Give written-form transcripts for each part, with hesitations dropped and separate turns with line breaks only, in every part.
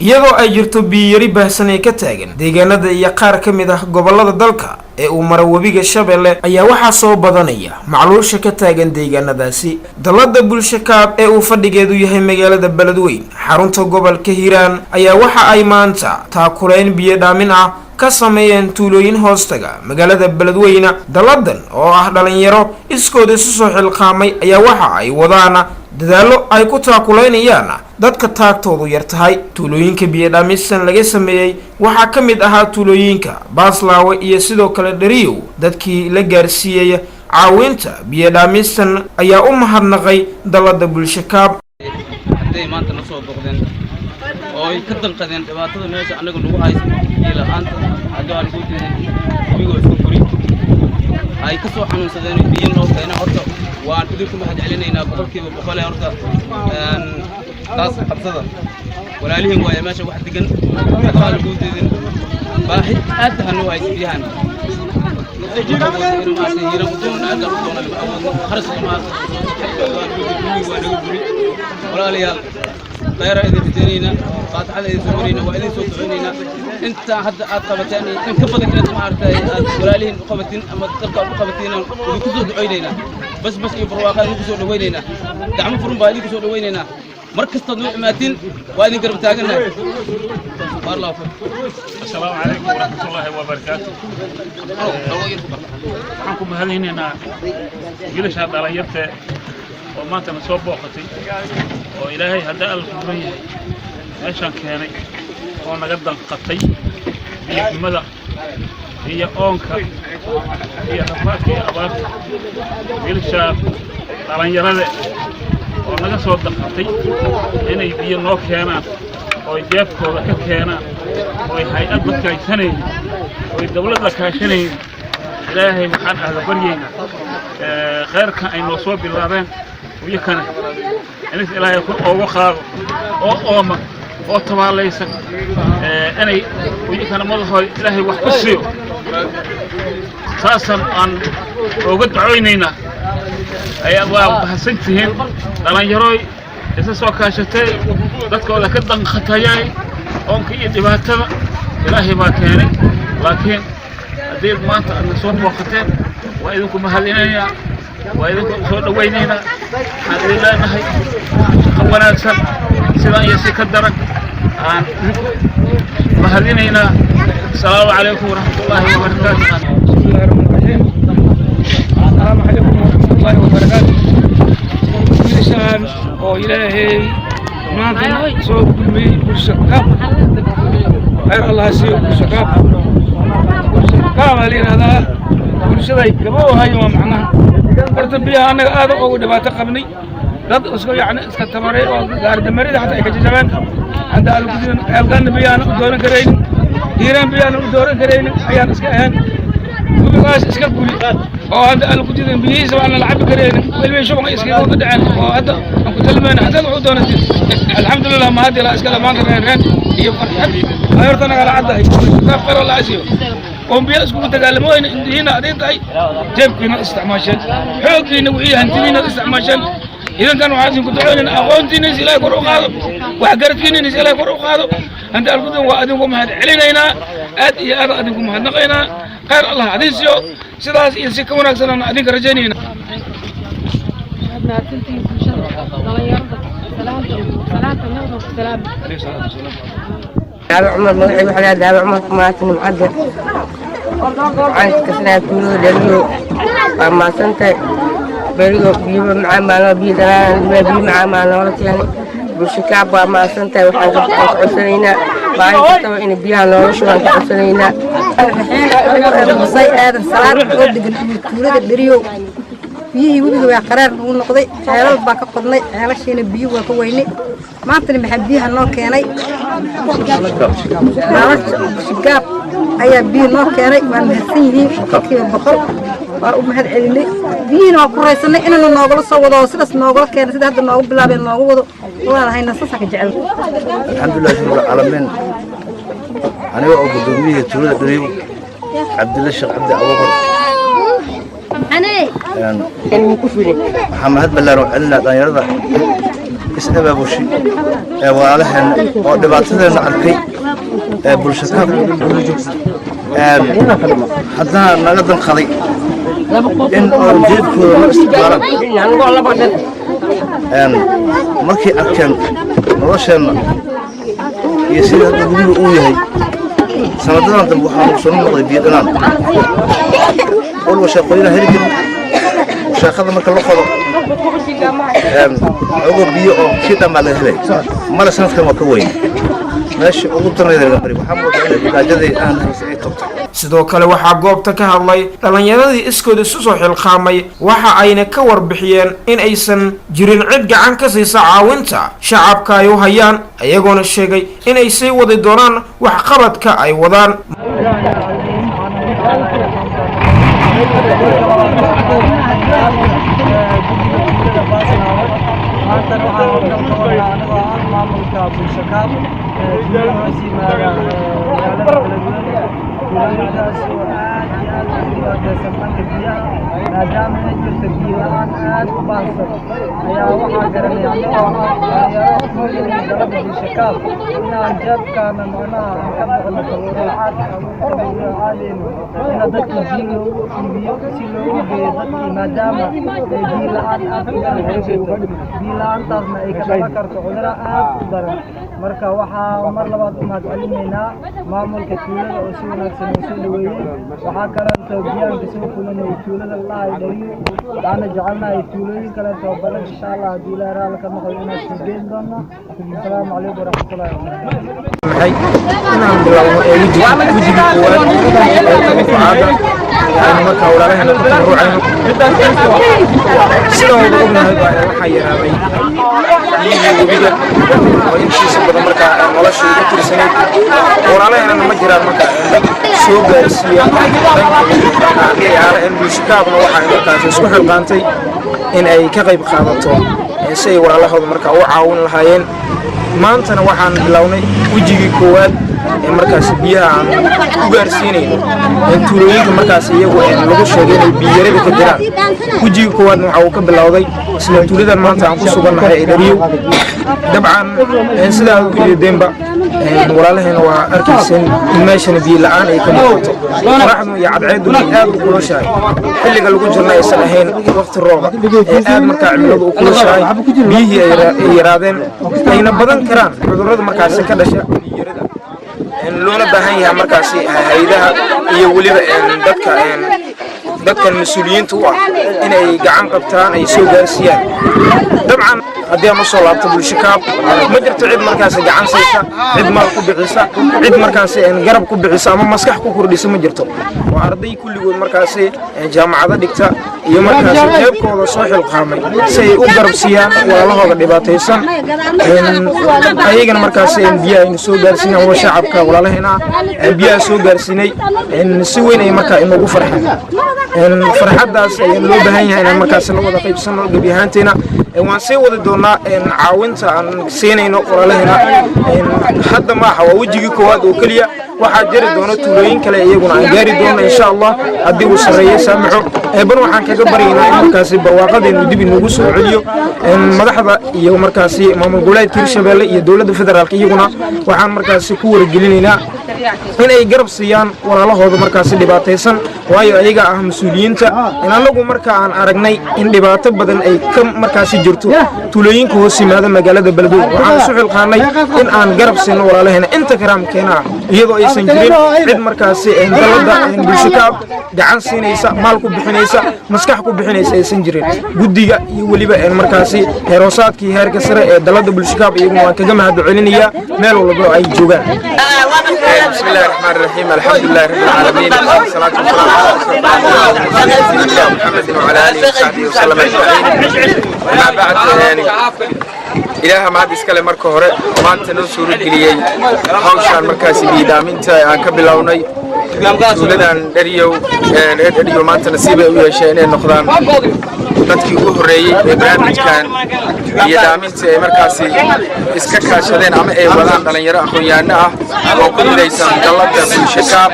Iyadoo ay jirto biyiyari baahsan ee ka taagan deegaanada iyo qaar ka mid ah gobolada dalka ee uu maro Webiga Shabeelle, ayaa waxaa soo badanaya macluusha ka taagan deegaanadaasi. Dallada Bulshakaab ee uu fadhigeedu yahay magaalada Beledweyn, xarunta gobolka Hiiraan, ayaa waxa ay maanta taakuleyn biyo dhaamin ah ka sameeyeen tuulooyin hoostaga magaalada Beledweyne. Dalladan oo ah dhalinyaro iskood isu soo xilqaamay ayaa waxa ay wadaan dadaallo ay ku taakuleynayaan dadka taagtoodu yar tahay. Tuulooyinka biyodhaamisan laga sameeyey waxaa ka mid ahaa tuulooyinka Baaslaawe iyo sidoo kale Dheriyow. Dadkii la gaarsiiyey caawinta biyodhaamistan ayaa u mahadnaqay dallada Bulshakaab.
Hadday maanta na soo booqdeen oo ay ka danqadeen dhibaatada meesha annaga nagu haysa iyo la'aanta, haddii aan lagu diidan webigoo iska guri ay ka soo xanuunsadeen, biyo noo keena, horta waan idinku mahad celinaynaa 100%. Horta taas qabsada, walaalihiin waaye meesha wax degan. Haddii aan lagu diidin, baahi aad hanoo haysa biyahan. Hiiran u doona, aad u doona, lama awoodno, kharash lama waa naga guri. Walaalayaal, khayra idin rajaynaynaa, faatixada idin soo marayna, waa idin soo ducaynaynaa. Intaa hadda aad qabateen in ka badan inaad, maaragtay, aad walaalihiin u qabatin ama dadka aad u qabatiin idinku soo ducaynaynaa. Bas bas iyo barwaaqa idinku soo dhawaynaynaa, gacmo furun baa idinku soo dhawaynaynaa. Mar kastaad noo imaatiin waa idin garab taagannahay. Baar allahu fiik.
Asalaamu calaykum waraxmatullaahi wabarakaatu. Waxaan ku mahadaynaynaa wiilasha dhalinyarta oo maantana soo booqatay oo Ilaahay hadda Alla furan yahay meeshaan keenay oo naga danqatay biyoxumada iyo oonka iyo rafaadka iyo abaarta. Wiilasha dhalinyarada oo naga soo danqatay inay biyo noo keenaan oo jeebkooda ka keenaan oo ay hay'ad la kaashanaynin oo ay dawlad la kaashanaynin, Ilaahay waxaan ahla baryaynaa khayrkan ay noo soo bilaabeen iyakana inis Ilaahay kor ooga qaado oo ooma oo tabaalaysan inay iyakana madaxooda Ilaahay wax ku siiyo, saasaan aan ooga ducaynaynaa. Ayaa waa mahadsan tihiin, dhallinyarooy isa soo kaashatay, dadkooda ka danqatayay oonka iyo dhibaatada. Ilaahay baa keenay, laakiin haddii maanta aadna soo booqateen waa idinku mahadinaynaa, waa idinku soo dhawaynaynaa. Waxaan idin leenahay shaqo wanaagsan, sidaan iyo si ka daran aan idinku mahadinaynaa. Asalaamu calaykum waraxmatullaahi wabarakaatu.
بسم الله الرحمن الرحيم. السلام عليكم ورحمة الله وبركاته. Wiilashaan oo Ilaahay maanta soo kulmiyey, Bulsho Kaab, khayr Allah siiyo. Bulsho Kaab, Bulsho Kaab aa la yidhahdaa, bulshaday kaba ohayo. Waa macnaha horta biyaha annaga aad ugu dhibaato qabnay, dad iska yacni iska tabaray oo gaaridamarida xataa ay ka jajabeen. Hadda algudin ceelgaanna biyaana u dooran karaynin, Hiiraan biyaana u dooran karaynin, ayaan iska ahayn. Webigaas iska guri oo hadda algudin biyihiisa waana la cabi karaynin, welibay shuban ay iskaga wada dhaceen oo hadda aan ku talmayna haddaad wax u doonatid. Alxamdulilah, mahad ilaa iskale. Maanta reereen iyo farxad ay horta nagala caddahay. Kaaf, khayr Allah siiyo. Oon biyo iskugu dagaalamo weyna, indihiina adin tahay, jeebkiina isticmaasheen, xooggiina wixii hantidiina isticmaasheen. Idankan waxaan idinku ducoynayna aqoontiina is Ilaahay kor u qaado, waxgaradkiina is Ilaahay kor u qaado. Hanti algudan waa adinku mahad celinaynaa, aad iyo aad adinku mahadnaqaynaa. Khayr Allah adin siiyo, sidaas iyo si ka wanaagsan aan adinka rajaynayna.
Waad mahadsantihiin bulshada, dhalinyarada. Salaanta salaanta nabada ku salaam.
Daabe Cumar magacay waxaa lahaa Daabe Cumar Kumaati Nimcadda. Waxaan kasanayaa tuulada Dheriyo. Waa mahadsantahay. Berigo biyo macaan baa noo, biyo dhanaan, biyo macaan baa noola keenay. Bulsho Kaab waa mahadsantahay. Waxaan ka codsanaynaa maalin kastaba in biyaha noola shubaan ka codsanaynaa.
Musay Aadan Salaad oo degan tuulada Dheriyow. Biyihii webiga waa qaraar nagu noqday. Ceelal baa ka qodnay, ceelashiina biyo waa ka weynay. Maantana maxaa biyaha noo keenay? Shigaab ayaa biyo noo keenay. Waa mahadsan yihiin 100%, waa u mahad celinay. Biyihiina waa ku raysanay. Inana noogala soo wado oo sidaas noogala keenay, sida hadda noogu bilaabeen noogu wado waan hayna, saasaa ka jecel.
Alxamdulilah rabbil caalamiin. Aniga oo gudoomiyihii tuulada Dheriyow, Cabdilla Sheekh Cabdi Abuukar, waxaa mahad ballaaran u celinaa dhalinyarada. Is-abaabushay ee walaalaheenna oo dhibaatadeenna arkay ee Bulshakaab, haddana naga danqaday in oo jeebkooda loo isticmaalaan markay arkeen nolosheenna iyo sida hadda guriga uu yahay. Sanadadan dambe waxaa nagu soo noqday biyo dhanaan. Walba shaqooyina heli jirin. Shaqada marka la qodo, xogo biyo oo kii dhammaa laga helay male. Sanadkan waa ka weyn, meesha ugu darnayda laga mari. Waxaa moodaa inay gaajadii aan haysay ay tobtay.
Sidoo kale waxaa goobta ka hadlay dhallinyaradii iskood isu soo xilqaamay. Waxa ayna ka warbixiyeen in aysan jirin cid gacan ka siisa caawinta shacabka ay u hayaan, iyagoona sheegay in ay sii wadi doonaan waxqabadka ay wadaan.
Maantana waxaan halkan ka wadnaa, anigoo ah maamulka Bulshakaab, tuulada hoos yimaada magaalada Beledweyne, tuulooyinkaas oo aad iyo aad ugu dhibaataysan dhanka biyaha, maadaama ay jirto biyo la'aan aad u baahsan. Ayaa waxaa garanay, anigoo ah dhalinyaro ku yimid dalada Bulshakaab, inaan jeebkaana macnaha aan ka bixino tabarucaad tabarucaadeyno ina dadka biyo loogu iibiyo, si loogu geeyo dadkii, maadaama ay biyo la'aan aad u daran ka jirto, biyo la'aantaasna ay ka dhalan karto cudurro aad u daran. Marka waxaa mar labaad u mahadcelinaynaa maamulka tuulada oo si wanaagsan oo soo dhaweeyey. Waxaa kaleeto biyaan kasoo fulinay tuulada la dhahay Dhariyo. Waxaana jecelnahay tuulooyin kaleeto oo badan, insha Allah, haddii Ilaah raalli ka noqdo, inaan sii geyn doono. Asalaamu calaykum waraxmatullahi wabarakatu.
Maxay inaan bilowno ee wejigii koowaad ee tabarucaadda aynu markaa walaalaheena ku tabarucayno. Sida wada ognahay baa waxaa yaraaday biyihii webiga oo intiisa badan markaa nolosha uga tirsanayd walaalaheenana. Ma jiraan markaa dad soo gaarsiiya dhanka. Bulshakaabna waxay markaas isku xilqaantay in ay ka qayb qaadato si ay walaalahooda markaa u caawin lahaayeen. Maantana waxaan bilownay wejigii koowaad ee markaas biyaha aan ku gaarsiinayno tuulooyinka markaas iyagu lagu sheegay inay biyarada ka jiraan. Wejigii koowaadna waxa uu ka bilowday isla tuuladan maanta aan ku sugannahay ee Dhariyow. Dabcan sidaa u jeedeenba, walaalaheena waa arkayseen in meeshana biyo la'aan ay ka muuqato, qoraxdu iyo cadceedduna ay aad u kulushahay, xilliga lagu jirna aysan ahayn waqti rooba ee aad markaa cimiladu u kulushahay, biyihii ay yaraadeen, ayna badan karaan cudurrada markaasi ka dhasha biyarada, loona baahan yahay markaasi hay'adaha iyo weliba dadka dadkan mas-uuliyiinta u ah inay gacan qabtaan, ay soo gaarsiiyaan. Dabcan haddii aan usoo laabto Bulshakaab, ma jirto cid markaasi gacan saysa, cid maal ku bixisa, cid markaasi garab ku bixisa ama maskax ku kordhisa ma jirto. Waa arday kulligood markaasi jaamacado dhigta iyo markaasi jeebkooda soo xilqaamay si ay u garab siiyaan walaalahooda dhibaataysan. Ayagana markaasi biyaha aynu soo gaarsiinay, waa shacabka walaalaheena ah biyaha soo gaarsiinay, si weyn ay markaa inugu farxeen. Farxaddaas ayaan loo baahan yahay inaan markaasi la wada qaybsano gebi ahaanteena. Waan sii wadi doonaa caawinta aan siinayno walaalaheena. Hadda maaha, waa wejigii koowaad oo keliya. Waxaa jiri doona tuulooyin kale iyaguna aan gaari doono, insha Allah, haddii uu sarreeye saamaxo. Eebban waxaan kaga baryaynaa in markaasi barwaaqadeenu dib inoogu soo celiyo. Madaxda iyo markaasi maamul goboleedka Hirshabeelle iyo dowladda federaalka iyaguna waxaan markaasi ku wargelinaynaa in ay garab siiyaan walaalahooda markaasi dhibaataysan, waayo ayaga ah mas-uuliyiinta. In annagu marka aan aragnay in dhibaato badan ay ka markaasi jirto tuulooyinka hoos yimaada magaalada Beledweyne, waxaan isu xilqaanay in aan garab siino walaalaheena inta karaamkeena ah, iyadoo aysan jirin cid markaasi dalladda Bulshakaab gacan siinaysa, maal ku bixinaysa, maskax ku bixinaysa aysan jirin. Guddiga iyo weliba markaasi heeroosaadkii heerka sare ee dalladda Bulshakaab iyaguna waan kaga mahad celinayaa meel walba ay joogaan.
بسم الله الرحمن الرحيم، الحمد لله رب العالمين، والصلاة والسلام على أشرف الأنبياء سيدنا محمد وعلى آله وصحبه وسلم أجمعين، أما بعد. يعني Ilaaha mahad iskale marka hore maanta noo suurageliyey hawshaan markaasi biidhaaminta aan ka bilownay tuuladan Dheriyow. Reer Dheriyow maanta nasiib ay u yeesheen inay noqdaan dadkii ugu horreeyey ee barnaamijkan biyodhaaminta ay markaasi iska kaashadeen ama ay wadaan dhalinyaro aqoon-yahanno ah oo ku midaysan dalladda Bulshakaab,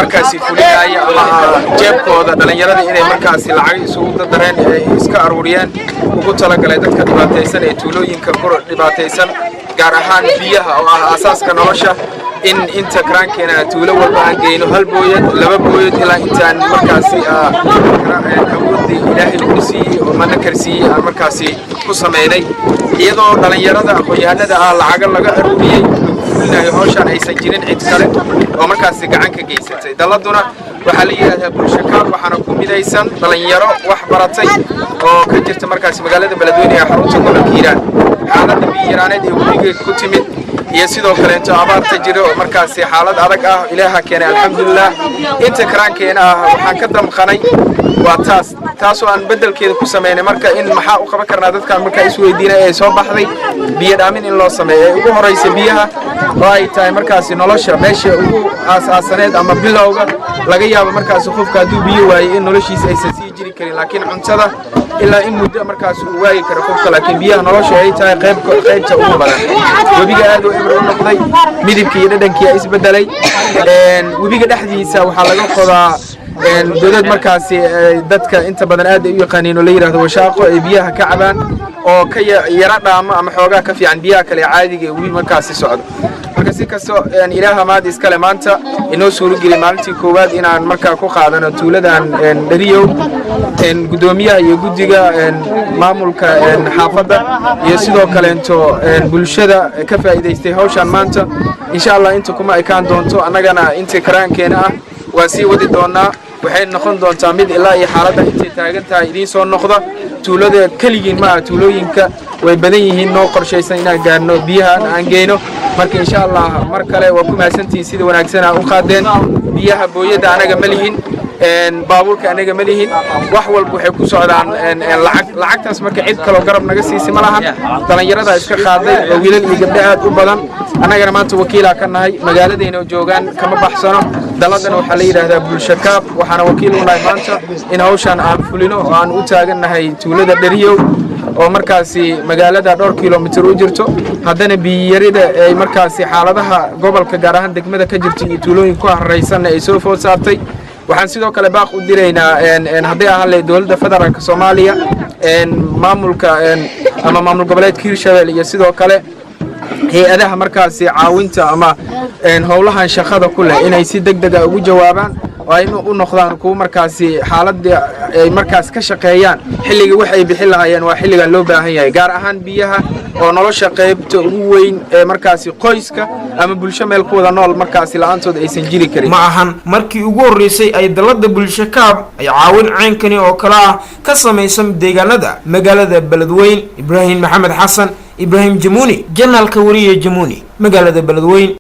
markaasi fulinaya ama jeebkooda dhalinyarada inay markaasi lacag isugu dardareen ay iska aruuriyeen. Ugu Ugu talagalay dadka dhibaataysan ee tuulooyinka ku dhibaataysan, gaar ahaan biyaha oo ah aasaaska nolosha, in inta karaankeena tuulo walba aan geyno hal booyad, laba booyad, ilaa intaan markaasi awoodii Ilaahay ugu siiyey oo mana karsiiyey aan markaasi ku samaynay, iyadoo dhallinyarada aqoon-yahanada ah lacaga laga aruuriyey lagu fulinayo hawshaan, aysan jirin cid kale oo markaasi gacan ka geysatay. Dalladuna waxaa la yidhahdaa Bulshakaab, waxaana ku midaysan dhallinyaro wax baratay oo ka jirta markaasi magaalada Beledweyne ee xarunta gobolka Hiiraan. Xaaladda biyaraaneed ee webiga ku timid iyo sidoo kaleeto abaarta jira oo markaasi xaalad adag ah, Ilaaha keenay, alxamdulilah. Inta karaankeena ah waxaan ka damqanay waa taas, taasoo aan beddelkeeda ku samaynay. Marka in maxaa u qaban karnaa dadkaan markaa isweydiinay ee soo baxday biyo dhaamin in loo sameeyo ee ugu horaysa biyaha oo ay tahay markaasi nolosha meesha ugu aas-aasaneed ama bilowga. Laga yaabo markaasi qofka hadduu biyo waayo in noloshiisa aysan sii jiri karin, laakiin cuntada ilaa in muddo markaas uu waayi karo qofka, laakiin biyaha nolosha ay tahay qayb qaybta ugu badan. Webiga aad uu ibr u noqday, midibkii iyo dhadhankii aa isbedelay. Webiga dhexdiisa waxaa laga qodaa godad markaasi dadka inta badan aad ay u yaqaaniin oo la yidhahdo washaaqo, ay biyaha ka cabaan oo ka yara dhaamo ama xoogaa ka fiican biyaha kale caadiga ee webi markaasi socdo. Marka si kasto, Ilaaha maad iskale maanta inoo suurogeliy maalintii koowaad inaan markaa ku qaadano tuuladan Dheriyow. Guddoomiyaha iyo guddiga maamulka xaafadda iyo sidoo kaleento bulshada ka faa'iidaystay hawshaan maanta, insha Allah inta kuma ekaan doonto. Annagana inta karaankeena ah waa sii wadi doonaa. Waxay noqon doontaa mid ilaa iyo xaaladda intay taagan tahay idiin soo noqda. Tuulada keligiin ma aha, tuulooyinka way badan yihiin noo qorshaysan inaan gaarno, biyahan aan geyno. Marka insha Allah mar kale waa ku mahadsantihiin sida wanaagsan aa u qaadeen biyaha. Booyadda anaga ma lihin, baabuurka anaga ma lihin, wax walba waxay ku socdaan lacag. Lacagtaas marka cid kaloo garab naga siisi ma lahan, dhallinyaradaa iska qaaday oo wiilal iyo gabdho aad u badan. Annagana maanta wakiilaa ka nahay, magaaladayna joogaan, kama baxsano. Dalladana waxaa la yidhaahdaa Bulshakaab, waxaana wakiil u nahay maanta in hawshaan aan fulino oo aan u taagannahay tuulada Dheriyow oo markaasi magaalada dhowr kilomitir u jirto. Haddana biyiyarida ay markaasi xaaladaha gobolka, gaar ahaan degmada ka jirta iyo tuulooyin ku haraysanna, ay soo food saartay. Waxaan sidoo kale baaq u diraynaa, hadday ahaan lahayd dowladda federaalka Soomaaliya, maamulka ama maamul goboleedka Hirshabelle, iyo sidoo kale hay-adaha markaasi caawinta ama howlahan shaqada ku leh, inay si deg dega ugu jawaabaan oo ay u noqdaan kuwo markaasi xaaladda ay markaas ka shaqeeyaan. Xilligii wax ay bixin lahaayeen waa xilligan loo baahan yahay, gaar ahaan biyaha oo nolosha qaybta ugu weyn ee markaasi qoyska ama bulsho meel ku wada nool markaasi la-aantood aysan jiri karin.
Ma ahan markii ugu horreysay ay dalladda Bulsho Kaab ay caawin ceynkani oo kale ah ka samaysan deegaanada magaalada Beledweyn. Ibraahim Maxamed Xasan, Ibraahim Jamuuni, janaalka wariye Jamuuni, magaalada Beledweyn.